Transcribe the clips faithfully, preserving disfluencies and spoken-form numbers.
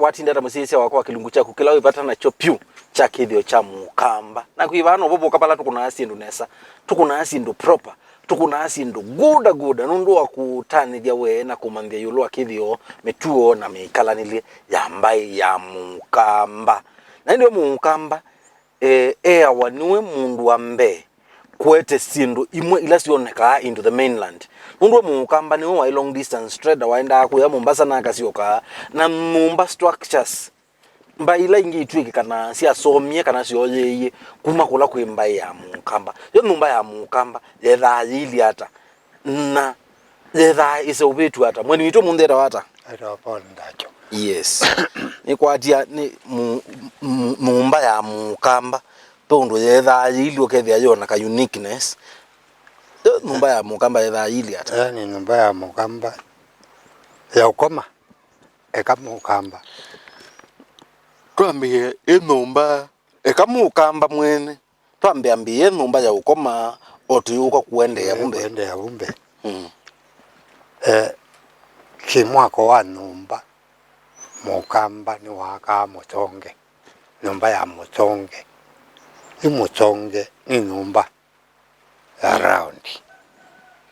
Watinda ata mũsyaĩĩsya wakwa wa kĩlungu kyaku kĩla wĩ vata nakyo vyũ kya kĩthĩo kya mũkamba? Na kwĩ vaa novo voka vala tũkũnaa syĩndũ nesa, tũkũnaa syĩndũ proper, tũkũnaa syĩndũ guda guda nũndũ wa kũtanĩthya we na kũmanyĩthya ĩũlũ wa kĩthĩo, mĩtuo na mĩkalanĩlye ya mbaĩ ya mũkamba. Na ĩndĩ we mũkamba, eh, eawa nĩwe mũndũ wa mbee kũete syĩndũ imwe ila syonekaa into the mainland. Nũndũ we mũkamba nĩwe waĩ long distance trader, waendaa kũya Mombasa na akasyoka na nyũmba structures, mbaĩ ila ingĩ itw'ĩkĩkanaa syasomie kana syoyeeie kuma kũla kwĩ mbaĩ ya mũkamba. Yo nyũmba ya mũkamba yethaa yĩilyĩ ata? Na yethaa ĩseũvĩtw'e ata? Mweni witũ mũnthĩ etawa ata? Etawa Paul Ndacho. Yes. Nĩkwatia nĩ mu-, mu-, nyũmba ya mũkamba, ve ũndũ yethaa yĩilyĩ ũkethĩa yĩona ka uniqueness. Yo nyũmba ya mũkamba yethaa yĩilyĩ ata? Yaani nyũmba ya mũkamba ya ũkoma, eka mũkamba. Twambĩĩe ĩ nyũmba, eka mũkamba mwene. Twambĩambĩĩe nyũmba ya ũkoma o tũyũka kũendeea vu mbee. Kũendeea vu mbee. Mm. Eh, kĩmwako wa nyũmba, mũkamba nĩwaakaa mũsonge, nyũmba ya mũsonge. Yu mũsonge nĩ nyũmba ya round.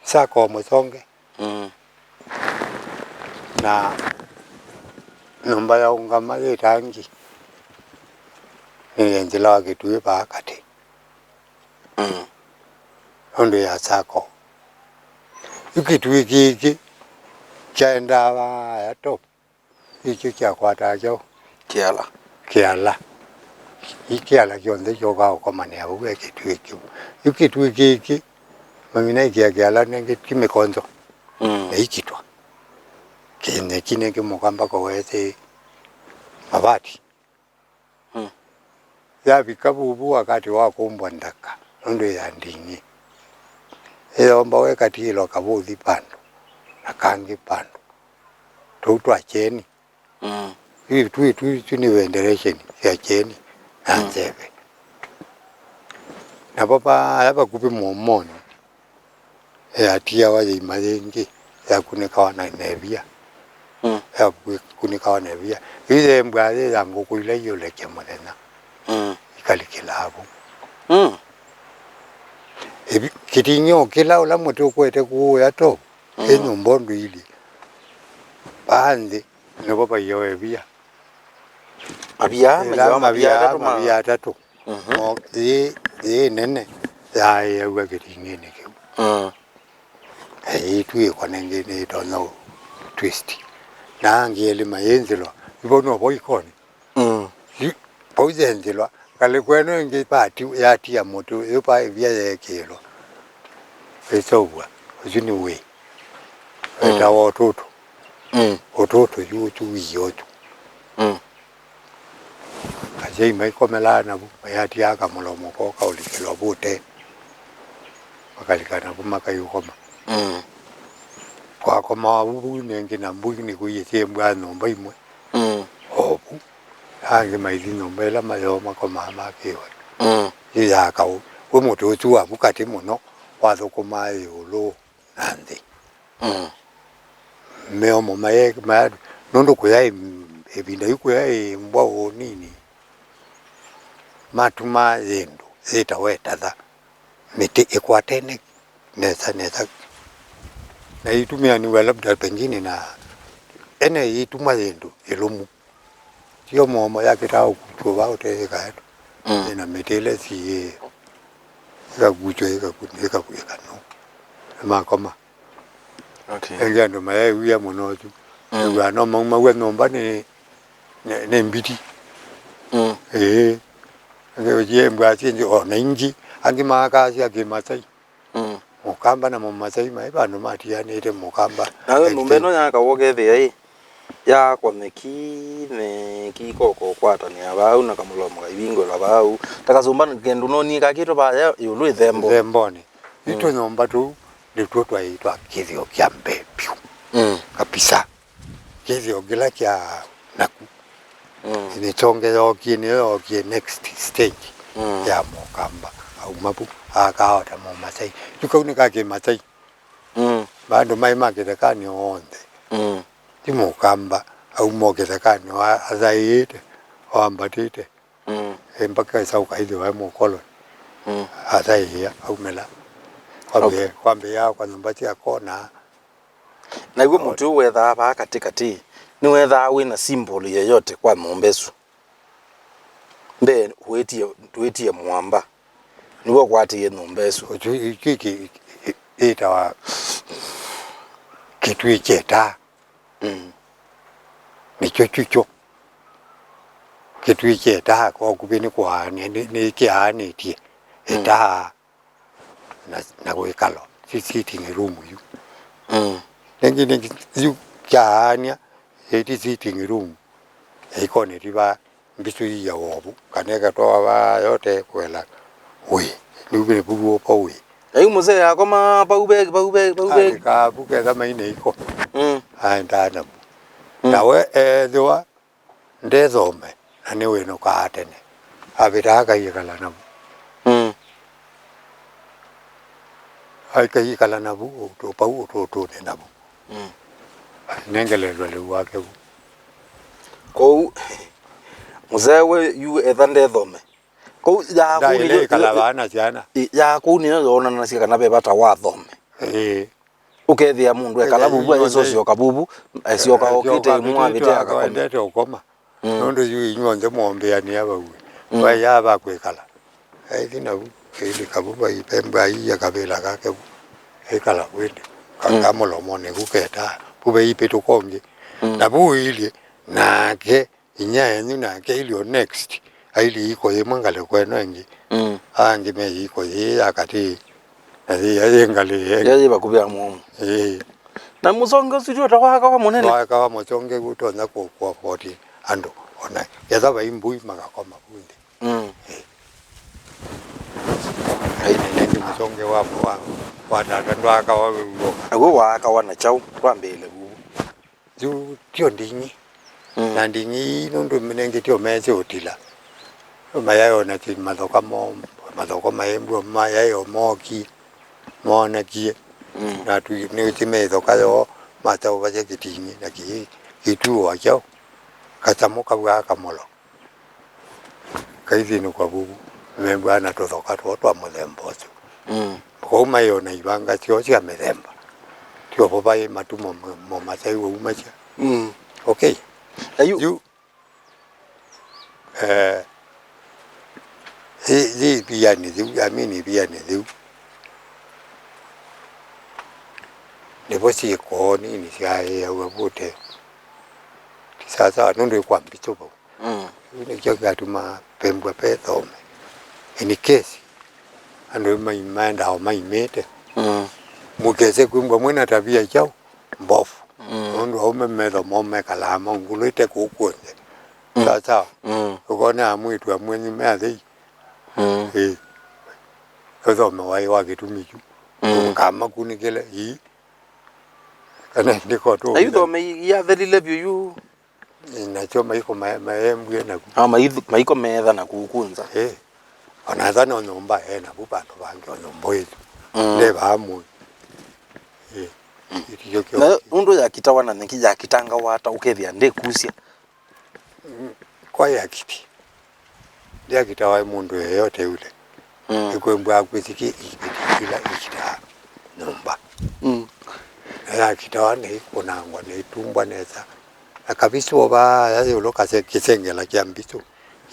Sako mũsonge. Mm. Na nyũmba ya ũngama yĩ tangi nĩ nzĩla wa kĩtuĩ vaa katĩ. Mm. Ũndũ ya sako. Yu kĩtuĩ kĩkĩ kyaendaa vaya top. Ĩkyo kyakwataa kyaũ? Kĩala. Kĩala. Ĩ kĩala kyonthe kyokaa ũkomanĩa vau e kĩtuĩ kĩu. Yu kĩtuĩ kĩkĩ, mamina ĩkĩa kĩala nengĩ ti mĩkonzo. Mm. Na ikitwa. Kĩnyeki nengĩ mũkamba kowete mavati. Mm. Yavika vuvu wakati wa kũmbwa ndaka, nũndũ ya nding'ĩ. Ĩyomba wekatilwa kavũthi vandũ, na kangĩ vandũ. Tũu twa kyeni. Mm. Yu twi, twi, twi nĩ ventilation sya kyeni na nzeve. Navo vaya vakuvĩ mũomonĩ, yatiawa yĩima yĩngĩ, yakunĩkawa na, na ĩvia. Mm. Yakunĩkawa na ĩvia. Yu yembwa yĩ ya ngũkũ ila iũlekya mũthenya. Mm. Ikalikĩlaa vu. Mm. Ĩvi-, kĩting'ĩ o kĩla ũla mũtĩ ũkwete kũũya to, mm, ĩ nyũmba ũndũ ilyĩ. Vaa nthĩ, nĩvo vaiawa ĩvia. Mavia, ĩla maiawa mavia, mavia atatũ ma- mavia atatũ. Mhm. Mo-, yĩ, yĩ nene, yaaĩaw'a kĩting'ĩnĩ kĩu. Mm. Ĩitw'ĩkwa nengĩ nĩtonya ũ twist. Na angĩ elĩ mayĩnzĩlwa, ivo novo ikoni. Mm. Yu, vau yenzĩlwa, ngalĩko ĩno ĩngĩ vati-, yatia mũtĩ, yu va ĩvia yeekĩĩlwa. Ĩseũvw'a, ũsu nĩ wĩĩ. Mm. Wĩtawa ũtũtũ. Mm. Ũtũtũ yu ũsu wiĩ ũsu. Mm. Asyai maikomelaa navu, mayatiaa kamũlomo koo kaũlikĩlwa vũte. Makalika navu makaiũkoma. Mm. Kwakomawa vu, vu nengĩ na mbui nĩkwĩie syĩ mbwa nyũmba imwe. Mm. O vu. Angĩ maithi nyũmba ĩla mayoo makomaa makĩwe. Mm. Yu ya kaũ. Wĩ mũtĩ ũsu wa vu katĩ mũno, wathũkũmaa ĩũlũ na nthĩ. Mm. Mĩomo maye, maya, nũndũ kũyaĩ, ĩvinda yu kũyaĩ mbwa ũnini, matumaa yĩndũ yĩtawa ĩtatha, mĩtĩ ĩkwatene nesa nesa. Na itumĩanĩw'a labda pengine na ene yĩtuma yĩndũ ĩlũmu. Sio mũomo yakĩtaa ũkutw'o vaa ũteĩka etu. Mm. Ĩna mĩtĩ ĩla siĩ ĩkakukywa ĩkaku-, ĩkaku-, ĩkanu. Nĩmakoma. Okay. Ĩngĩ andũ mayaĩw'ĩa mũno ũsu. Mm. Ĩw'aa no maumaw'a nyũmba nĩ, nĩ, nĩ mbiti. Mm. Ĩĩ. Ĩngĩ ũsie mbwa syĩngĩ, o na ingĩ, angĩ maakasya kĩmasai. Mm. Mũkamba na Mũmasai maĩ vandũ matianĩte Mũkamba. Nayo nyũmba ĩno yakaw'a ũkethĩa ĩ, yaakwa meki, meki koko ũkwatanĩa vau na kamũlomo kaivingũĩlwa vau. Ta kasũmba kĩndũ nonie kakĩtwe vaya ĩũlũ ĩthembo. Ĩthembonĩ. Mm. Nĩ tũnyũmba tũu nĩtw'o twaĩ twa kĩthĩo kya mbee vyũ. Mm. Kabisa. Kĩthĩo kĩla kya naku. Mm. Nĩkyonge yookie, nĩyo yookie next stage, mm, ya Mũkamba. Auma vu, akaota Mũmasai. Yu kau nĩ ka Kĩmasai. Mm. Vandũ maĩ ma kĩthekanĩ onthe. Mm. Ti Mũkamba. auma o kĩthekanĩ, wa-, athaĩĩte, wambatĩte. Mm. E, mpaka ĩsaũka ĩthĩwa e mũkoloni. Mm. Athaĩĩa, aumĩla. Kwambĩĩa, okay, kwambĩĩa kwa nyũmba sya kona. Naw'o mũtĩ ũũ wethaa vaa katĩ katĩ, nĩwethaa wĩ na symbol yoyote kwa nyũmba ĩsu? Mbee wĩtie, wĩtie mũamba, nĩw'o ũkwatĩie nyũmba ĩsu. Ũsu, ĩkĩ kĩ-, ĩ-, ĩtawa kĩtuĩ kya ĩtaa. Mm. Nĩkyo kyũkyo. Kĩtuĩ kya ĩtaa, kwa ũkuvĩ nĩ kũaanĩa, nĩ, nĩ kĩaanĩtye, mm, ĩtaa na, na wĩkalo, si sitting room yu. Mm. Nĩngĩ, nĩngĩ yu kyaany'a, ĩti sitting room, ĩkoneti va mbisũ iia wovu, kana ĩkatwawa va yote kwela wĩ. Nĩu nĩvu w'o pau wĩ. Yu mũzee akoma pau ve, pau ve, pau ve. Alĩkaa vu ketha maine iko. Mm. Aendaa navu. Mm. Nawe ethĩwa ndethome, na nĩwĩnũkaa tene. Avĩtaa akaiĩkala navu. Mm. Akaiĩkala navu, ũtũ-, pau ũtũtũnĩ navu. Mm. Nengelelwa lĩu wake vu. Kwoou, mũzee we yu etha ndethome. Kwoou ya kũu nĩyo, ndaĩle ĩkala vaa na syana. Ĩ, ya kũu nĩyo yoonanasya kana ve vata wa athome. Ĩĩ. Ũkethĩa mũndũ ekala vuvu, ayĩsosyoka vuvu, esyoka okĩte ĩmwe avĩte akakoma. Endete ũkoma. Mm. Nũndũ yu inyw'onthe mwombĩanĩa vau. Mm. Vaĩ yaa va kwĩkala. Aithi navu, ailika vu, vai pembwa aiia kavĩla kake vu. Aikala vu ĩndĩ. Ka-, mm, kamũlomonĩ vu ketaa. Vu veipĩtũka ũngĩ. Mm. Na vu ũilyĩ, nake inyia yenyu nake ilyo next, ailyĩ iko yĩmwe ngalĩko ĩno ĩngĩ. Mm. Aa angĩ me iko yĩĩ ya katĩ, na yĩĩ yĩ ngalĩ ĩngĩ. Yĩĩ yĩ vakuvĩ ya mũomo. Ĩĩ. Na mũsonge ũsu ti ũtawa akawa mũnene? Wa akawa mũsonge ũtonya kũ-, kũ afford andũ. Ona ketha vai mbũi makakoma vu nthĩ. Mm. Ĩĩ. Ai, na ĩndĩ mũsonge wa, wa, wa tata ndwaakawa wĩ w'o. Naw'o waakawa na kyaũ? Twambĩĩle vuvu. Yu tyo nding'i. Mm. Na nding'i ii nũndũ nengĩ tyo meesĩ ũtila. Mayaĩ ona ti mathoka moo, mathoko maĩ mbua mayaĩ o mookie, moonekie. Mm. Na twi-, nĩwĩsĩ me ĩthoka yoo, maseũvasya kĩting'i na kĩ-, kĩtuo kyaũ. Kasamũ kavwaa kamolo. Kaithinũkwa vuvu, membwaa na tũthoka twoo twa mũthemba ũsu. Mm. Kwoou maĩ o na ivanga syoo sya mĩthemba. Tyovo vaĩ matu mo, mo, mo masaiwe umasya. Mm. Okay. Na yu, yu, eh, yĩ, yĩ ĩvianĩ yĩu, I mean ĩvianĩ yĩu. Nĩvo syĩkoo nini syaĩawa vute. Ti sawasawa, nũndũ ĩkwa mbitũ vau. Mm. Kĩu nĩkyo kĩatumaa vembwa ve thome. In case andũ mai-, maendaa o maimĩte. Mm. Mũkese kwĩmbwa mwĩ na tabia kyaũ? Mbovu. Mm. Nũndũ aume metho moo mekalaa maungulũĩte kũu kw'onthe. Mm. Sawa sawa. Mm. Ũkonaa mwĩĩtu amwenyu me athei. Mm. Ĩĩ. Ũthome waĩ wa kĩtumi kyu. Mm. Ndũkamakunĩkĩle, ii. Kana ndĩko tũ. Na yu thome i-, yathelile vyũ yu. Ĩ, nakyo maiko ma-, maembwie naku. Ah, maith-, maiko meetha na kũkũnza. Ĩ. Ona etha no nyũmba e naku vandũ vangĩ o nyũmba ĩtu. Mm. Nde vaa mũĩ. Ĩ. Mm. Itikyo kyo. Na ũndũ yakitawa na nyeki yakitangawa ata ũkethĩa ndĩkusya? Mm, kwa yakiti. Ndĩakitawa nĩ mũndũ yeyote yule. Mm. Nĩkwĩmbwa akwĩsĩ kĩ-, ĩkiti kĩla ĩkitaa nyũmba. Mm. Na yakitawa na ĩkũnangwa na ĩtumbwa nesa. Na kavisũ o vaaya ĩũlũ kase-, kĩsengela kya mbisũ. Mm.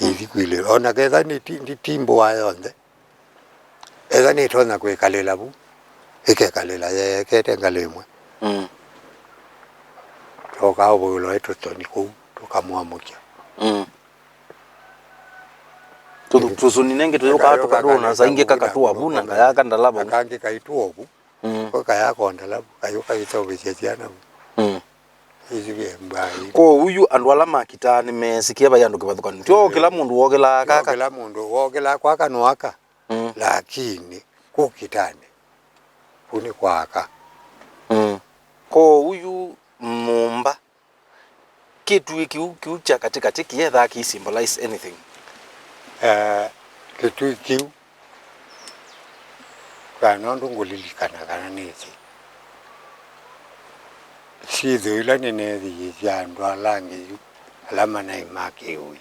Kĩithi kwilĩlwa. Ona ketha nĩ ti-, nditimbũa yonthe. Etha nĩtonya kwĩkalĩla vu, ĩkekalĩla yeekete ngalĩ ĩmwe. Mm. Twokaa ũvũĩlwa ĩ tũsoni kũu, tũkamwamũkya. Mm. Tũ-, tũsoni nengĩ tũyũkaa tũkatũona saingĩ kakatũa vu na kayaka ndalava vu. Kangĩ kaitũa vu. Mm. Ko kayaka o ndalava, kayũka ĩseũvĩsya syana vu. Mm. Ĩsu vyembwa ĩ. Kwoou yu andũ ala makitaa nĩmeesĩkĩe vai andũ kĩvathũkany'o. Tyo kĩla mũndũ wokĩlaa kaka. Kĩla mũndũ wokĩlaa kwaka nũaka. Mm. Lakini kũkitanĩ, kũu nĩ kwa aka. Mm. Kwoou yu nyũmba, kĩtuĩ kĩu, kĩu kya katĩkatĩ kĩyethaa kĩ symbolize anything? Eh, kĩtuĩ kĩu, kana ũndũ ngũlilikana kana nĩsĩ. Syĩthĩo ila nĩneethĩie sya andũ ala angĩ yu, ala manaĩ ma kĩũĩ.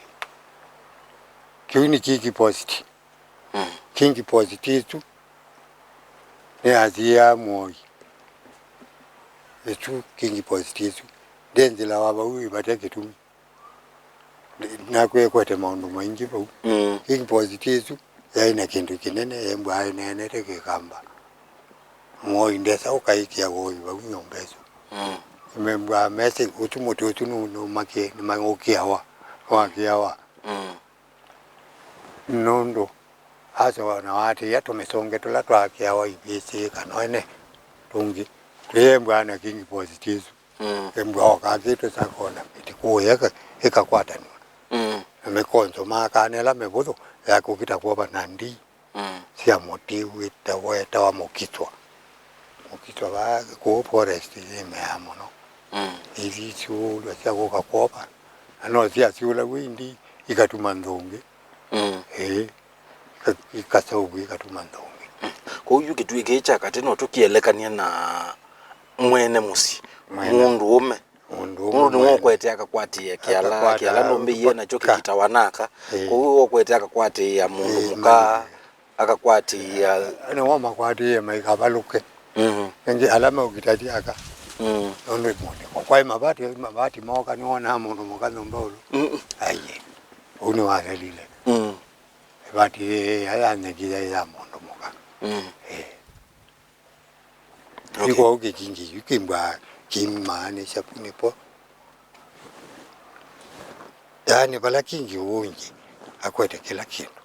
Kĩu nĩ Kingi Post. Mm. Kingi Post ĩsu nĩyasiĩaa Mwoi. Ĩsu Kingi Post ĩsu. Ndenzĩlawa vau vate kĩtumi. Nakwĩkwete maũndũ maingĩ vau. Mm. Kingi Post ĩsu yaĩ na kĩndũ kĩnene, yembwa ĩneenete Kĩkamba. Mwoi ndesa ũkaĩkĩa woi vau nyũmba ĩsu. Mm. Membwa mese ũsu mũtĩ ũsu nũ-, nũmakie, nĩmaũkĩawa, wakĩawa. Mm. Nũndũ asoa na waatĩĩa tũmĩsonge tũla twakĩawa ivĩsĩ kana ene tũngĩ, twĩyembwa na Kingi Post ĩsu. Mm. Embwa oka akĩtwĩsa kona ĩtikũya ĩka-, ĩkakwatanwa. Mm. Na mĩkonzo maakanela mĩvũthũ ya kũkita kwova na ndii. Mm. Sya mũtĩ wĩtawa, wĩtawa mũkitwa. Mũkitwa vaa kũu forest yĩmeaa mũno. Mm. Ithi syũlwa sya kũka kwova. Na no syasyũlaw'a indi ikatuma nthũngĩ. Mm. Ĩĩ. Ika-, ikaseũvw'a ikatuma nthũngĩ. Mm. Kwoou yu kĩtuĩ kĩĩ kya katĩ no tũkĩelekany'e na mwene mũsyĩ. Mwene. Mũndũũme. Mũndũ ũmwe nũndũ nĩwe mwene ũkwete akakwatĩĩa kĩala, akakwata kĩala nũmbĩie nakyo ka- kĩkitawa naka. Ĩĩ. Kwoou ũkwete akakwatĩĩa mũndũ ĩĩ, mũka, maiye. Akakwatĩĩa. Nĩwe makwatĩĩe maikavalũke. Mhm. Ĩngĩ ala meũkita ti aka. Mm. Nũndũ mũnĩko. Kwaĩ mavati, mavati mooka nĩwonaa mũndũ mũka nyũmba ũlũ. Mm. Aiye. Ũu nĩwathelile. Mm. Ĩvati ĩĩ yanyekile ya mũndũ mũka. Mm. Ĩĩ. Okay. Yu kwoou kĩkingi yu kĩmbwa kĩmaanisha vu nĩpo. Yaani vala kingi ũũ ũngĩ akwete kĩla kĩndũ.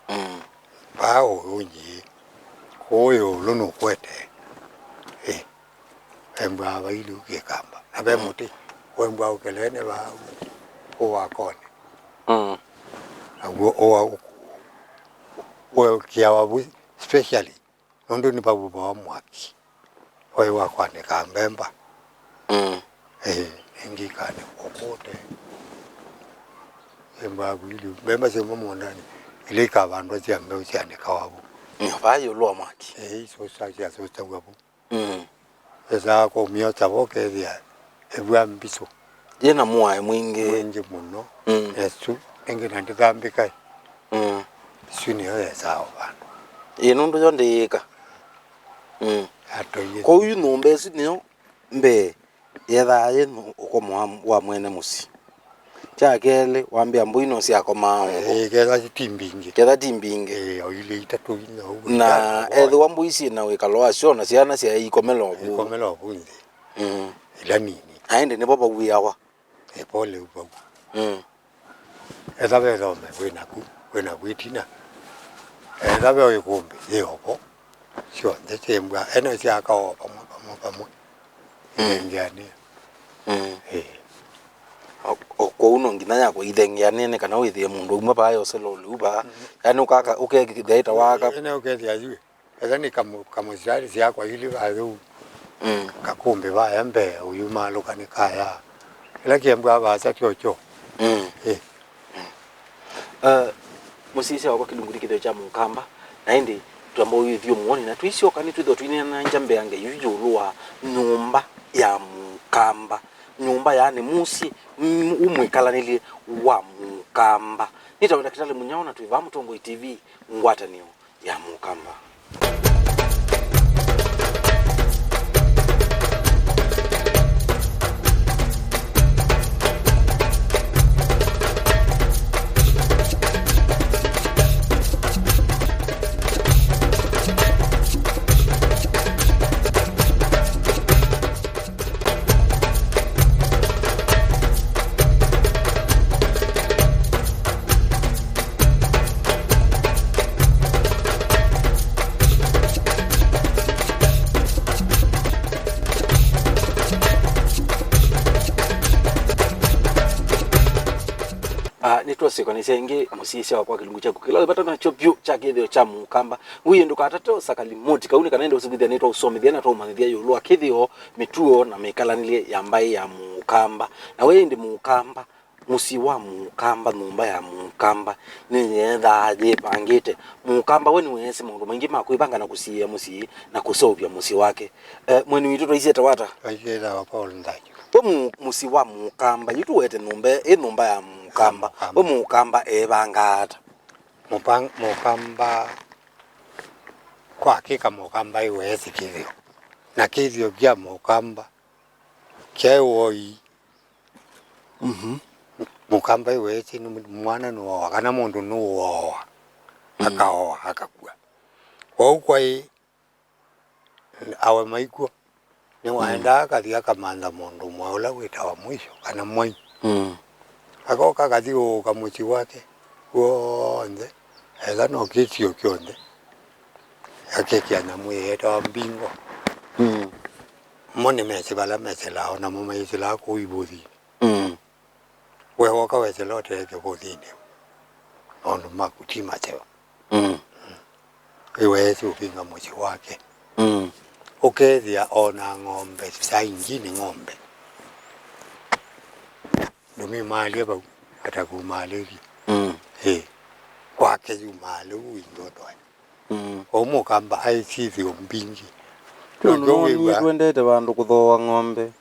Mm. Vaa ũũ ũngĩ, kũũ ĩũlũ nũkwete. Ĩ, embwa vailu Kĩkamba. Na ve mm mũtĩ wembwa ũkelene vaa ũũ wakoni. Mm. Naw'o ũa ũ-, ũekĩawa vu specially. Nũndũ nĩ vau vaa mwaki waĩ wa kwanĩka mbemba. Mm. Ĩĩ, ĩngĩ ikanĩkwa kũte. Ĩmbavu ili mbemba syauma mũũndanĩ, ila ikavandwa sya mbeũ syanĩkawa vu. Mm, vaa ĩũlũ wa mwaki. Ĩĩ, isosa syasosaw'a vu. Mm. Esaa kũmyosa vo kethĩa ĩvw'a mbisũ. Yĩna mũaĩ mwingĩ. Mwingĩ mũno. Mm. Ĩsu ĩngĩ na ndĩthambĩkae. Mm. Ĩsu nĩyo yesaa o vandũ. Ĩĩ, nũndũ yo ndĩyĩka. Mm. Yatũie. Kwoou yu nyũmba ĩsu nĩyo mbee yethaa yĩ nũ-, ũkomo wa, wa mwene mũsyĩ. Kya kelĩ, wambĩa mbũi no syakomaa ũmũthĩ. Ĩĩ, ketha ti mbingĩ. Ketha ti mbingĩ. Ĩĩ, o ilĩ itatũ inya ũguo. Na ethĩwa mbũi syĩ na wĩkalo wasyo, na syana syaĩ ikomela ũvu. Ikomela ũvu nthĩ. Mm. Ila nini. Na ĩndĩ nĩvo vauĩawa. Ĩvo lĩu vau. Mm. Etha ve thome wĩ naku, wĩ naku ĩtina. Etha ve ĩkũmbĩ, yĩ ovo. Syonthe syĩ mbwa, ene syakawa vamwe, vamwe, vamwe. Mm. Ithengeanĩa. Mm. Ĩĩ. O, o kwoou no nginya yakwa ithengeanĩa nĩ kana wĩthĩe mũndũ auma vaa yosela ũlĩu vaa. Mm. Yaani ũkaka, ũkethĩa ĩta waka. Ene ũkethĩa yu. Ethwa nĩ kamũ-, kamũsialĩ syakwa ilĩ vaa yũu. Mm. Kakũmbĩ vaya mbee ũyumaalũka nĩ kaya. Ĩla kĩembwa vaasa kyokyo. Mm. Ĩ. Uh, mũsyaĩĩsya wakwa kĩlungu nĩ kĩtheo kya mũkamba, na ĩndĩ twamba ũyĩthyũmũonĩ, na tũisyoka nĩtwĩthĩwa tũineenangya mbeange yu ĩũlũ wa nyũmba ya mũkamba. Nyũmba yaani mũsyĩ, mm, ũmwĩkalanĩlye wa mũkamba. Nĩtawa Ndakĩtalĩ Mũnyao na twĩ vaa Mũtongoi T V, ngwatanĩo ya mũkamba. Ah, nĩtwasyokanĩsya ĩngĩ mũsyaĩĩsya wakwa kĩlungu kyaku kĩla wĩ vata nakyo vyũ kya kĩthĩo kya mũkamba. Ngui ndũkatate ũsaka limoti kau nĩ kana ĩndĩ ũsĩkwĩthĩa nĩtwaũsomethya na twaũmanyĩthya ĩũlũ wa kĩthĩo, mĩtuo na mĩkalanĩlye ya mbaĩ ya mũkamba. Na we ĩndĩ mũkamba, Mũsyĩ wa Mũkamba, nyũmba ya Mũkamba nĩyethaa yĩvangĩte. Mũkamba we nĩweesĩ maũndũ maingĩ ma kwĩvanga na kũsiĩĩa mũsyĩ na kũseũvya mũsyĩ wake. Eh, mweni witũ twaisye etawa ata? Twaisye etawa Paul Nthakyo. We mũ-, mũsyĩ wa Mũkamba, yu tũwete nyũmba, ĩ nyũmba ya Mũkamba. Mũkamba. We Mũkamba evangaa ata? Mũpang-, Mũkamba, kwa kĩka Mũkamba ĩweesĩ kĩthĩo. Na kĩthĩo kya Mũkamba kyaĩ woi. Mhm. Mũkamba ĩweesĩ nĩ mwana nũoa, kana mũndũ nũoa, mm, akaoa, akakua. Kwoou kwaĩ awe maikw'o, nĩwaendaa, mm, akathi akamantha mũndũ ũmwe ũla wĩtawa Mũisyo kana Mwai. Mm. Akoka akathiũũka mũsyĩ wake w'onthe, etha no kĩsio kyonthe, akekĩa nyamũ ĩetawa mbingo. Mm. Mo nĩmesĩ vala mesĩlaa, o namo maisĩlaa kũu ivũthinĩ. Mm. We woka wesĩla ũtee kĩvũthinĩ, maũndũ maku ti maseo. Mm. Ĩweesĩ ũvinga mũsyĩ wake. Mm. Ũkethĩa o na ng'ombe, saa ingĩ nĩ ng'ombe. Ndũmĩmaalya vau, atakumaalĩlye. Mm. Ĩ, kwake yumaalĩu indotoe. Mm. Kwoou Mũkamba aĩ syĩthĩo mbingĩ. Nũndũ nĩwonaa nĩtwendete vandũ kũthooa ng'ombe.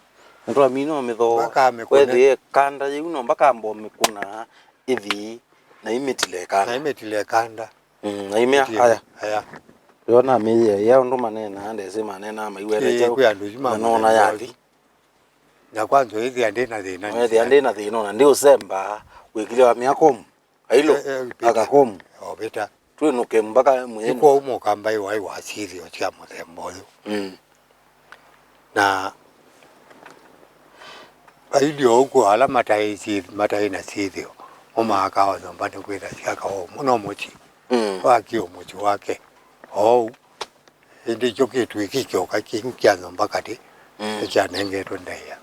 Na twamina ũmĩthooa, makamĩkũna. Wethĩe kanda yĩu no mbakamba ũmĩkũna ĩthi na imĩtile kanda. Na imĩtile kanda. Mm, na imĩa aya. Aya. Yo namĩyĩa ya ũndũ maneenaa, ndesĩ maneenaa maiwete. Ĩĩ, kyaũ, kwĩ andũ asu na nona yathi. Na kwanza ĩthĩa ndĩ na thĩna. Wethĩa ndĩ na thĩna, ona ndi ũsemba, wĩkile wa mĩaka ũmwe. Ailo, eh, eh, pita. Akakomu. O, pita. Twĩnũke mpaka mwĩĩ. Nĩkwo Mũkamba ĩ waĩ wa syĩthĩo sya mũthemba ũyũ. Mm. Na ailyo ũku ala mataĩ syĩ-, mataĩ na syĩthĩo, mo maakaa o nyũmba nĩkwĩtha syaka o mũno mũsyĩ. Mm. Wakie o mũsyĩ wake. Ou. Ĩndĩ kyo kĩtu ĩkĩ kyoka kĩu kya nyũmba katĩ, mm, nĩkyanengetwe ndaĩa.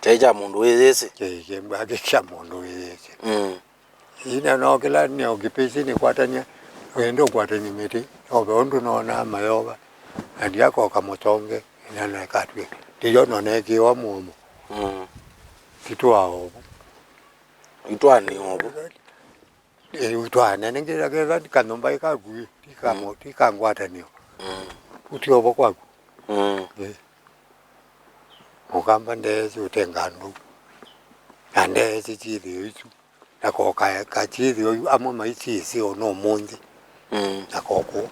Kyaĩ kya mũndũ wĩyĩsĩ. Kyaĩ kya mũndũ wĩyĩsĩ. Mm. Ina no kĩla nĩ o kĩpĩsĩ nĩkwatany'a, wenda ũkwatany'a mĩtĩ, ove ũndũ nonaa mayova, na ndiakoka mũtonge, ina na katw'e. Ndiyo nonekĩwa mũomo. Mm. Sitwaa ovu. Itwani ovu. Ĩ, ũtwaane nĩngĩ aketha kanyũmba ĩ kaku ĩ, ti ka mo-, ti ka ngwatanĩo. Mm. Ũtiovo kwaku. Mm. Ĩ. Mũkamba ndeesĩ ũtenga andũ. Na ndeesĩ syĩthĩo isu. Na ko ka, ka syĩthĩo yu amwe maisisĩ o no ũmũnthĩ. Mm. Na ko kũũ.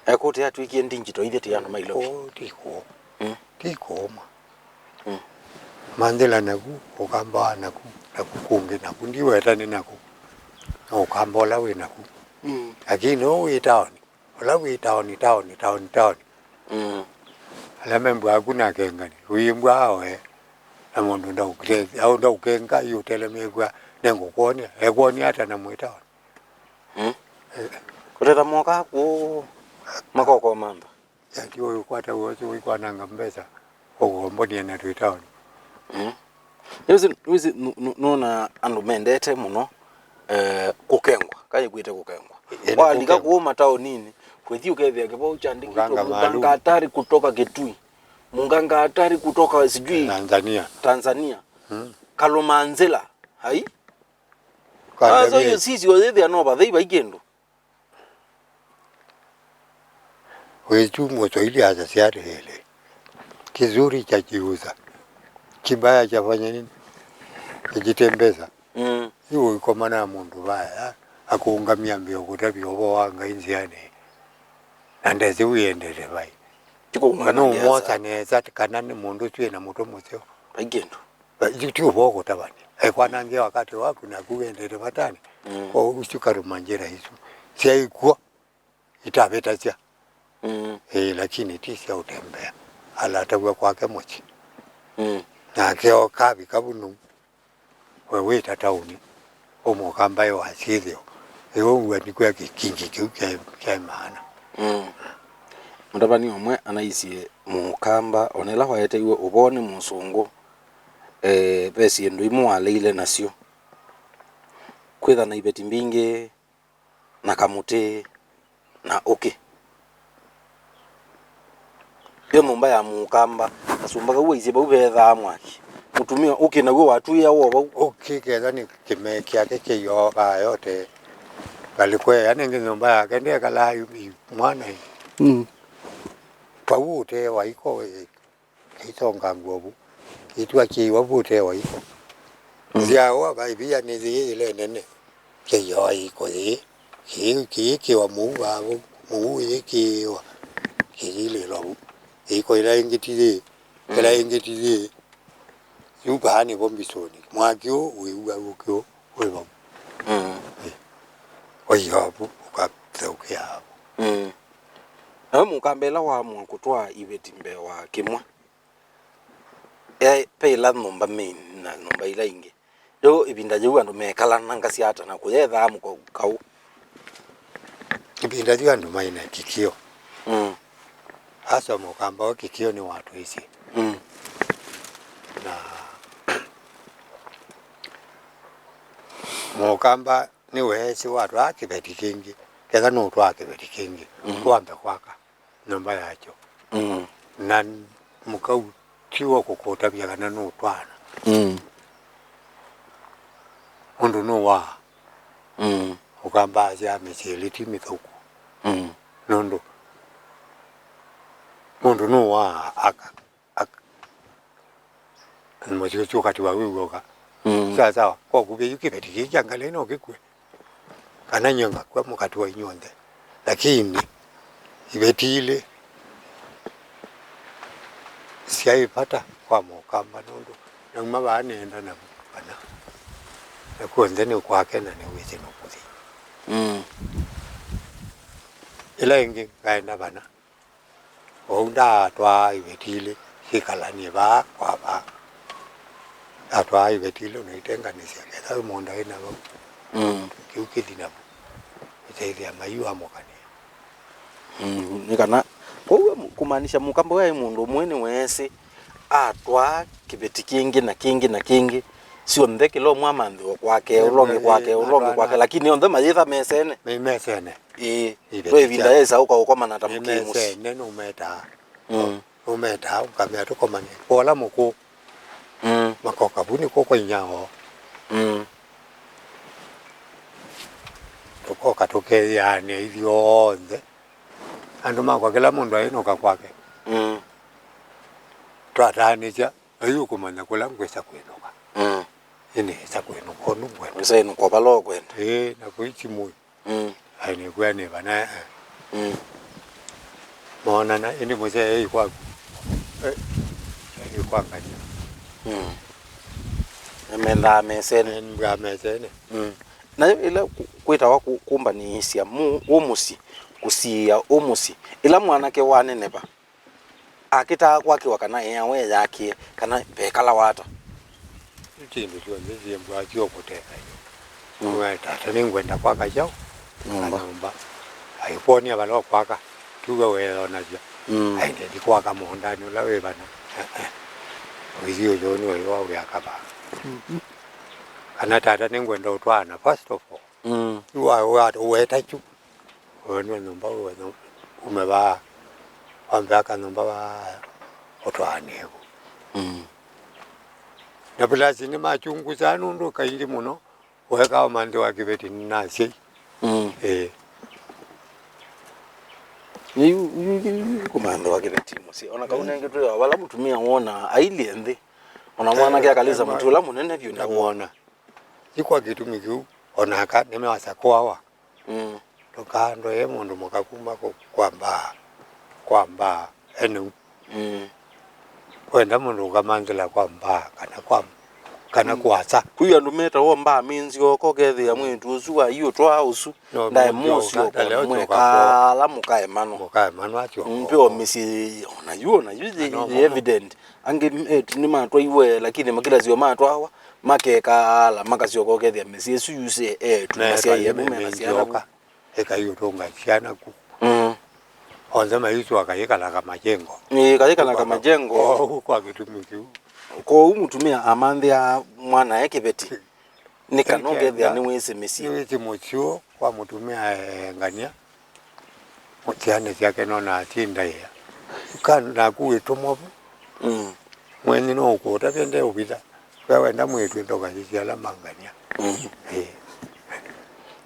Ekũte atwĩkie ndinjito ithyĩ ti andũ mailũvi. Kũũ ti kũũ. Mm. Ti kũũma. Mm. Manthĩla naku, ũkamba wa naku, naku kũngĩ naku, ndiweta nĩ naku. No ũkamba ũla wĩ naku. Mm. Lakini ũũ wĩ taoni, ũla wĩ taoni, taoni, taoni, taoni. Mm. Ala membwa aku na akengani, ũimbwa aoe, na mũndũ ndaũkũtethya, au ndaũkenga, yu ũtelemekwa, nengũkwony'a, ekwonia ata na mwĩ taoni? Mm. Eh. Kũteta moka kũũ, makoko mantha. Ati ũyũkwata wose ũikwananga mbesa, ũkombonia na twĩ taoni. Mm. Nĩwĩsĩ, nĩwĩsĩ, nũ-, nũ-, nũona andũ mendete mũno, eh, kũkengwa, kayĩkwĩte kũkengwa. Ĩĩ, nĩ walika kũkengwa. Kũũ mataoninĩ, kwĩthi ũkethĩa kĩvau kyandĩkĩtwe mganga maalum. Mganga hatari kutoka Kitui, mganga hatari kutoka sijui Tanzania. Tanzania. Mm. Kalumanzila, hai? Sasa hiyo sisi wazee no bathei bai kĩndũ. Wĩtu Mũswahili asasya atĩlĩ, kizuri cha kiuza, kibaya chafanya nini? Chakitembeza. Mm. Yu ũikomana na mũndũ vaya, akũũngamya mbee ũkũtavya ũvoo wa Ngai nzĩanĩ, na ndesĩ wĩendete vai. Ti kũũngana nesa. Nũmwosa nesa kana nĩ mũndũ ũsu ena mũtwe mũseo. Vai kĩndũ. Yu ti ũvoo kũtavany'a. Ekwanangia wakati waku naku wendete vatani. Mm. Kwa ũsu karũma njĩra isu. Syaĩ kw'o itavĩtasya. Mm. Ĩĩ, lakini ti sya ũtembea. Alataw'a kwake mũsyĩ. Mm. Nake oka avika vunu. We wĩta taoni, ũmũka mbaĩ wa syĩthĩo, ĩũw'a nĩkw'a kĩkingi kĩu kyaĩ, kyaĩ maana. Mm. Mũtavany'a ũmwe anaisye Mũkamba, o na ĩla waeteeiwe ũvoo nĩ Mũsũngũ, eh, ve syĩndũ imwe waleile nasyo. Kwĩtha na iveti mbingĩ, na kamũtĩ, na ũkĩ. Yo nyũmba ya Mũkamba, kasũmba kau waisye vau vethaa mwaki. Mũtumĩa ũkĩ naw'o watwĩawa o vau. Ũkĩ Ti ketha nĩ kĩmee kyake kĩyoo vaa yote. Ngalĩko ĩya nĩngĩ nyũmba yake ndĩekalaa yu-, yu-, mwana ĩ. Mm. Vau ũtee wa iko ĩ, kĩisonga ngũa vu. Kĩitwa kĩiwa vu ũtee wa iko. Mm. Nzyawa vaivia nĩ yĩĩ ĩla ĩnene. Kĩyoo iko yĩĩ. Kĩĩ, kĩĩ kĩwa mũu vaa vu. Mũu yĩĩ kĩwa. Kĩyilĩlwa vu. Iko ĩla ĩngĩ ti yĩĩ. Kĩla Mm. ĩngĩ ti yĩĩ. Yu vaa nĩvo mbisũnĩ. Mwaki ũũ wĩw'a ũkĩ ũũ wĩ vau. Mm. Ĩ. Ũiavu ũkatheũkĩa avo. Mm. Nawe mũkamba ĩla waamua kũtwaa iveti mbee wa kĩmwa, e, ve ĩla nyũmba main na nyũmba ila ingĩ. Rĩu ĩvinda yĩu andũ mekalana ngasya ata na kũyethaa mũko kaũ? Ĩvinda yĩu andũ maĩ na kĩkĩo. Mm. Asoma ũkamba wa kĩkĩo nĩwatwĩsĩ. Mm. Na mũkamba nĩweesĩ watwaa kĩveti kĩngĩ, ketha nũtwaa kĩveti kĩngĩ, Mm. twambe kwaka nyũmba yakyo. Mm. Na mũkau tiwa kũkũtavya kana nũtwaana. Mm. Ũndũ nũwaa. Mm. Ũkamba asya mĩsyĩ ĩlĩ ti mĩthũku. Mm. Nũndũ mũndũ nũwaa aka, aka, mũsyĩ ũsu ũkatiwa wĩw'oka. Mm. Sawa sawa, kwa kuvya yu kĩveti kĩĩ kya ngalĩ no kĩkw'e. Kana nyie ngakw'a mũkatiwa inyw'onthe. Lakini iveti ilĩ syaĩ vata kwa mũkamba nũndũ nauma vaa nĩenda navu vana. Na kw'onthe nĩ kwake na nĩwĩsĩ nũkũthi. Mm. Ĩla ĩngĩ ngaenda vana. Vau ndatwaa iveti ilĩ syĩkalanie vaa kwa vaa. Ndatwaa iveti ilĩ ũnaitenganĩsya ketha wĩ mũũnda wĩ na vau. Mm. Kĩu kĩthi navo. Ĩtethya maiu amũkanĩa. Mm, nĩ kana, kwoou kũmaanisya mũkamba ũyũ aĩ mũndũ ũmwe nĩweesĩ atwaa kĩveti kĩngĩ na kĩngĩ na kĩngĩ, syonthe kĩla ũmwe amanthĩwa kwake, ũla ũngĩ kwake, ũla ũngĩ kwake, lakini onthe mayĩtha mesene. Nĩ mesene. Ĩĩ. Iveti ve ĩvinda sya- yesa ũkaũkomana ta mũkĩĩ mũsyĩ. Nĩmeseene, nũmetaa. Mm. Nũmetaa, ũkamea tũkomane. Kwola mũkũ. Mm. Makoka vu nĩkwo kwa inya woo. Mm. Tũkoka tũkeyĩanĩa ithyonthe. Andũ makwa kĩla mũndũ ainũka kwake. Mm. Twataanĩsya, na yu ũkũmanya kũla ngwĩsa kwĩnũka. Mm. Ĩnĩĩsa kwĩnũka ũndũ ngwenda. Wĩsa ĩnũka vala ũkwenda. Ĩĩ, na kũitimũĩ. Mm. Ai, nĩkwĩa nĩ vana, eh. Mm. Moonana, ĩndĩ mũsee ei kwaku. Eh, ei kwa Ngania. Mm. Nĩmendaa mesene. Nĩmendaa mesene. Mm. Nayo ĩla kũ-, kwĩtawa kũ-, kũmbanĩĩsya mũ-, ũmũsyĩ, kũsiĩĩa ũmũsyĩ, ĩla mwanake waneneva, akĩtaa kwakĩwa kana eawa eyakĩe, kana vekalawa ata? Syĩndũ syonthe syĩmbwa syo kũtethany'a. Mm. Wee tata, nĩngwenda kwaka kyaũ? Nyũmba. Kanyũmba. Aikwony'a vala ũkwaka, tuge weeyonasya. Mm. Ai, ndethi kwaka mũũndanĩ ũla wĩ vana. Eh, eh. Ũithi ũyũ nĩwe wa wĩaka vaa. Mm-hmm. Kana tata, nĩngwenda ũtwaana, first of all. Mm. Wa, wa, ũweta kyu. Ũenwe nyũmba, ũenwe, ume vaa. Wambe aka nyũmba vaa, ũtwaanĩe vu. Mm. Na plus nĩmachungusaa nũndũ kaingĩ mũno, ũekaa ũmanthĩ wa kĩveti nĩ nasyai. Mm. Ĩĩ. Nĩ yu, yu, yu, yu, kũmanthĩ wa kĩveti mũsyĩ. Ona kau nengĩ twĩ vala mũtumĩa wona ailyĩ nthĩ. Ona mwanake akalĩsa mũtĩ ũla mũnene vyũ ndamwona. Yu kwa kĩtumi kĩu, onaka nĩmewasa kũawa. Mm. Ndũkandoe mũndũ mũka kuma kũ-, kwa mbaa, kwa mbaa, ene u. Mm. Wenda mũndũ ũkamanthĩla kwa mbaa, kana kwa, kana mm, kwasa. Kwĩ andũ metawa mbaa minzi oko, kethĩa mwĩĩtu ũsu wa yu ũtwaa ũsu, no, ndaĩ mũsyo kwa mwekala mũkaemanwa. Mũkaemanwa asyoka. Mm, mpyo mĩsyĩ, ona yu, ona yu, yĩ evident. Angĩ etu nĩmatwaiwe, lakini makĩlasyo matwawa, makekala, makasyoka ũkethĩa mĩsyĩ ĩsu yusĩ etu, na syai emu mena syana vu. Ĩkai ũtũnga syana ku. Mm. Onthe maiswa kayĩkalaga majengo. Ĩĩ, kayĩkalaga majengo. Kwoou kwa kĩtumi kĩu. Kwoou mũtumĩa amanthĩa mwanae kĩveti. Nĩ kana ũkethĩa nĩwĩsĩ mĩsyĩ. Nĩwĩsĩ mũsyĩ kwa mũtumĩa eengania. Syana syake no nasindaĩa. Ka naku wĩtũmwa vu. Mm. Mwenyi no ũkũtavya nde ũvitha. Ve wenda mwĩĩtu ndũkasisye ala mangania. Mm. Ĩĩ.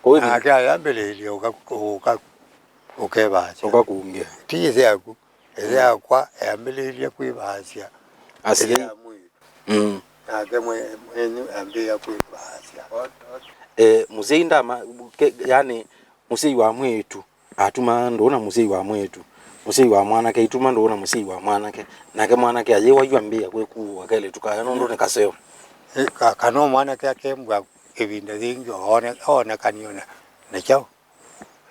Kũu nĩ- Nake ayambĩlĩĩlye ũka, ũka, ũkevasya. Ũkakungĩa. Ti ĩthe yaku. Ĩthe yakwa yambĩlĩĩlye kwĩvasya. Asyai. Ĩthe ya mwĩĩtu. Mm. Nake mwe-, mwenyu ambĩĩa kwĩvasya. Eh, mũsyai ndama, ke-, yani, mũsyai wa mwĩĩtu atuma ndũũ na mũsyai wa mwĩĩtu, mũsyai wa mwanake aituma ndũũ na mũsyai wa mwanake, nake mwanake ayĩwa yu ambĩĩa kwĩkuua kelĩtu kaya nũndũ nĩ kaseo. Ĩ, ka-, kana o mwanake akembwa ĩvinda yĩngĩ oone-, oonekanio na, na kyaũ.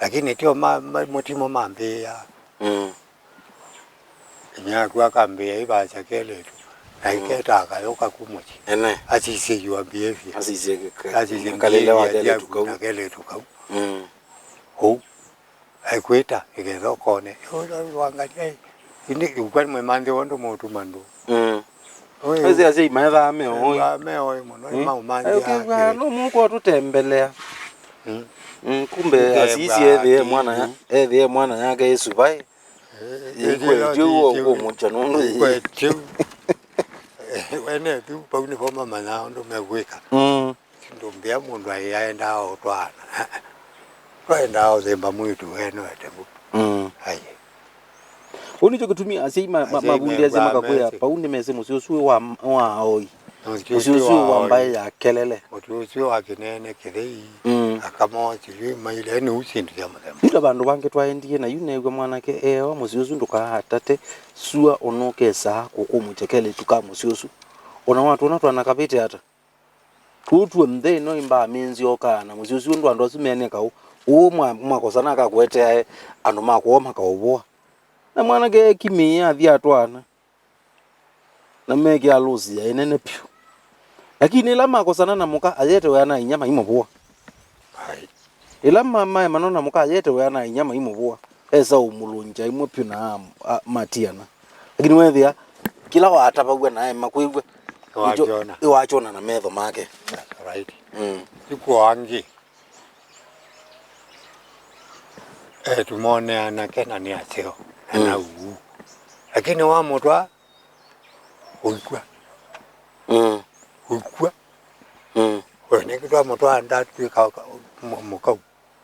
Lakini tio ma, ma, mũtimo mambĩĩa. Mm. Inyia aku akambĩĩa ĩvasya kelĩtu, na Mm. ĩketa akayũka ku mũsyĩ. Ene. Asisye your behavior. Asisye ka-, Asisye kalĩle wa behavior kelĩtu yaku kau. Na kelĩtu kau. Mm. Ũu. Aikwĩta, nĩketha ũkone. Wangania, ĩndĩ ũkwani mwĩmanthĩ wondũ mũtuma ndũ. Mm. Ũyũ. Ese asyai maethaa me oĩ. Wa me oĩ mũno, mm. Maũmanthĩa. Ũkĩw'a, no mũkwa tũtembelea. Mm. Mm, kumbe Tũtembea asisi ethĩe mwana ya, kĩndũ. Ethĩe mwana yake ĩsuvaĩ. Eh, Ikwetyo ũkũmũkya nũndũ ĩ. Ikwetyo. Wene tu, pau nĩpo mamanyaa ũndũ mekwĩka. Mm. Ndũmbĩa mũndũ aĩ aendaa ũtwaana. Twaendaa ũthemba mwĩĩtu wenoete vu. Mm. Ai. Ũu nĩkyo kĩtumi asyai ma-, ma-, Asyai mavundĩasya mekwa makakwĩa, mesi. Pau nĩ mesĩ mũsyĩ ũsu wĩ wa, wa aoi. Mũsyĩ Mũsyĩ ũsu ũsu wĩ wa wa aoi. Mbaĩ ya kelele. Mũsyĩ ũsu wa kĩnene kĩthei. Mm. Akamosi yu maile, nĩ u syĩndũ sya mũthemba. Yu ta vandũ vangĩ twaendie na yu neew'a mwanake eo, mũsyĩ ũsu ndũkaatate sua ũnũkesaa kũkũmũkya kelĩtu ka mũsyĩ ũsu. Ona watwona twana kavĩte ata. Kũu tuonthe ĩno ĩmbaa mĩnzyokaa na mũsyĩ ũsu ũndũ andũ asu meanĩa kaũ. Ũũ mwa-, mwakosana akakũeteae andũ ma kwoo makaũvũa. Na mwanake ekimĩĩa athi atwaana. Na mekĩa lũsi ya ĩnene pyũ. Lakini ĩla makosana na mũka ayete wĩa na inyia maimũvũa. Ai. Ĩla ma-, maemana na mũka ayete wĩa na inyia maimũvũa. Esa ũmũlũngya imwe pyũ na am-, a-, matiana. Lakini wethĩa kĩla watavaw'a na aema kwĩw'a. Nĩkyo Nĩwakyona. Ĩwakyona na metho make. That's right. Mm. Ĩkw'o angĩ. Eh, tũmonea anake na nĩ aseo, na Mm. na uu. Lakini wamũtwaa, ũikw'a. Mm. Ũikw'a. Mm. We, nĩkĩ twamũtwaa ndatw'ĩka ka-, mũ-, mũkau.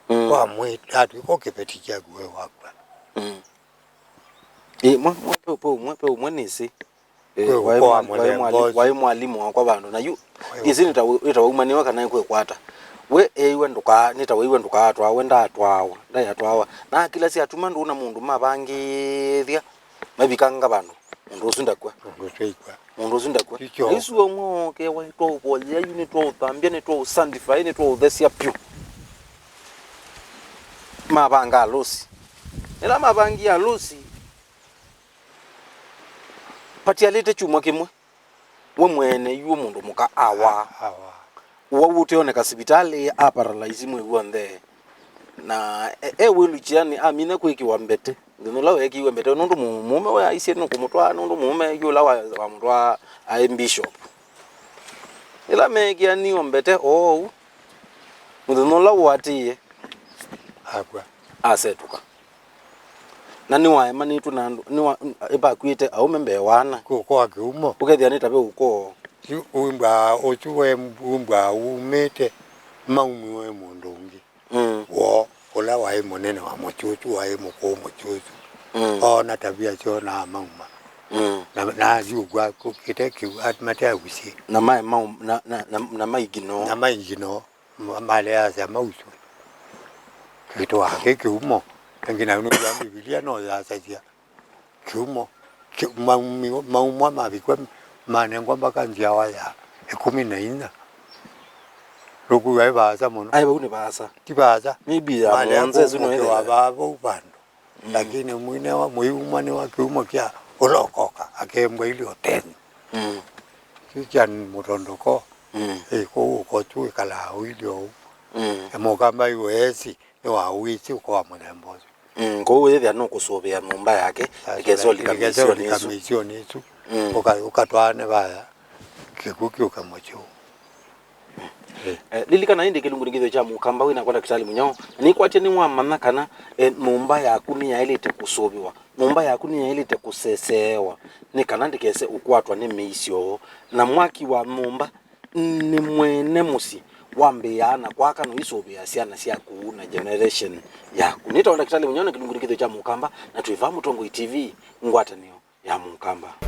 Mm. Twamwĩ-, ndatw'ĩka kĩveti kyaku we wakw'a. Mm. Ĩ, mwa, mwa, pe, pe ũmwe, pe ũmwe nĩsĩ. Eh, Kwĩ waĩ ũkoa mwa-, waĩ mũthemba mwali-, ũsu. Waĩ mwalimũ wakwa vandũ. Na yu, Kwĩ ndĩsĩ ũkoa. Nĩ ta wĩ-, nĩ ta waumanĩwa kana kwĩ kwata. We eiwe ndũka-, nĩ ta waiwe ndũkaatwawa, we ndaatwawa, ndaĩ atwawa. Na akila syatuma ndũũ na mũndũ mavangĩĩthya, mavikanga vandũ. Mũndũ ũsu ndakw'a. Mũndũ ũsu aikw'a. Mũndũ ũsu ndakw'a. Ti kyo. Na isu omwe oke, waĩ twaũvoyea yu, nĩ twaũthambya, nĩ twaũsanctify, nĩ twaũthesya pyũ. Mavanga alũsi. Ĩla mavangie alũsi, patialĩte kyumwa kĩmwe, we mwene yu mũndũ mũka awaa. Awaa. Ũwau ũteoneka sivitalĩ, aparalyze mwĩĩ w'onthe. Na e, e wheelchair-nĩ, amina kwĩkĩwa mbete. Mũthenya ũla weekĩiwe mbete, nũndũ mũ-, mũũme we aisye nũkũmũtwaa, nũndũ mũũme yu ũla wa, wamũtwaa aĩ bishop. Ĩla meekĩaniwe mbete oou, mũthenya ũla ũatĩĩe, Akw'a. Asetũka. Na nĩwaemanĩtwe na andũ, nĩwa-, ĩvakw'ĩte aũme mbee wa ana. Kũkoa kĩumo. Ũkethĩa nĩ ta ve ũkoo. Yu umbwa, ũsu we umbwa umĩte, maumiwe mũndũ ũngĩ. Mm. Woo, ũla waĩ mũnene wa mũsyĩ ũsu, waĩ mũkũũ mũsyĩ ũsu. Mm. Oona tavia syoo na amauma. Mm. Na, na athi ũkw'a kĩte kĩu, at-, mateagusie. Na maĩ mau-, na, na, na, na maingĩ noo. Na maingĩ noo. Ma-, maleasya mauswe. Kĩtwaa kĩ kĩumo. Angĩ nayo nĩw'a Mbivilia no yasasya kĩumo. Kĩ-, maumi-, maumwa mavikwa manengwa mbaka nzyawa ya ĩkũmi na inya. Rũkua ĩ vaasa mũno. Aĩ vau nĩ vaasa. Ti vaasa. Maybe ya mũonza ĩsu no ĩthela. Malea kũkũkĩwa vaa vau vandũ. Mm. Lakini mwine wa mũiumwa nĩ wa kĩumo kya ũla ũkoka, akembwa ilĩ ũteni. Mm. Kyu kya mũtondoko, mm, ĩ, kũu ũkotu ĩkalaa ũilye ũu. Mm. Na mũkamba yu eesi nĩwawĩsĩ ũko wa mũthemba ũsu. Mm, kũu wĩthĩa nũkũsũvĩa nyũmba yake, that's right, ĩkesa ũlika mĩsyonĩ ĩsu. Mm. Ũka-, ũkatwaane vaya, kĩkw'ũ kĩũke mũsyĩ ũũ. Eh, lilikana ĩndĩ kĩlungu nĩ kĩthĩo kya mũkamba wĩ nakwa ndakĩtalĩ mũnyao, na nĩkwatya nĩwamanya kana, eh, nyũmba yaku nĩyaĩlĩte kũsũvĩwa, nyũmba yaku nĩyaĩlĩte kũseseewa, nĩ kana ndĩkese ũkwatwa nĩ mĩisyo. Na mwaki wa nyũmba nĩ mwene mũsyĩ wambĩĩaa na kwaka, nũisũvĩa syana syaku na generation yaku. Nĩtawa ndakĩtalĩ mũnyao na kĩlungu nĩ kĩthĩo kya mũkamba, na twĩ vaa Mũtongoi T V, ngwatanĩo ya mũkamba.